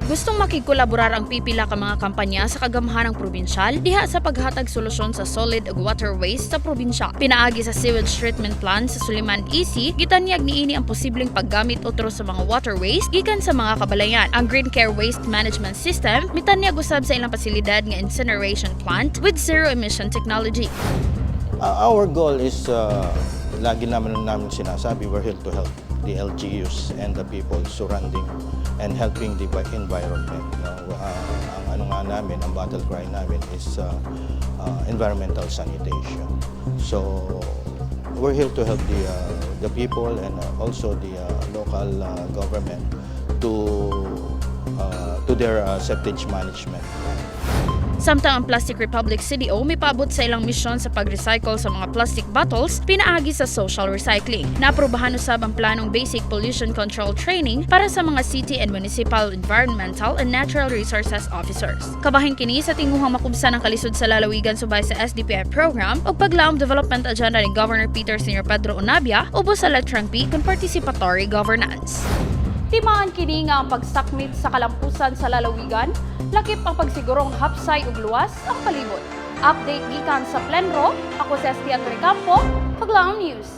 Gustong makigkolaborar ang pipila ka mga kampanya sa kagamhanang probinsyal diha sa paghatag solusyon sa solid ug water waste sa probinsya. Pinaagi sa sewage treatment plant sa Soliman EC, gitanyag niini ang posibleng paggamit otro sa mga water waste gikan sa mga kabalayan. Ang Green Care Waste Management System mitanyag usab sa ilang pasilidad nga incineration plant with zero emission technology. Our goal is, lagi naman namin sinasabi, we're here to help the LGUs and the people surrounding and helping the environment. No? Ang ano nga namin, ang battle cry namin is environmental sanitation. So, we're here to help the people and also the local government to their septage management plan. Samtang ang Plastic Republic CDO may paabot sa ilang misyon sa pag-recycle sa mga plastic bottles pinaagi sa social recycling. Naaprubahan usab ang planong Basic Pollution Control Training para sa mga city and municipal environmental and natural resources officers. Kabahin kini sa tinguhang makubsan ang kalisod sa lalawigan subay sa SDPI program ug paglaom development agenda ni Governor Peter Sr. Pedro Unabia ubos sa Letrang P kon participatory governance. Timaan kini nga ang pagsakmit sa kalampusan sa lalawigan, lakip ang pagsigurong hapsay ug luwas ang palibot. Update gikan sa Plenro, ako si Estian Recampo, Paglaom News.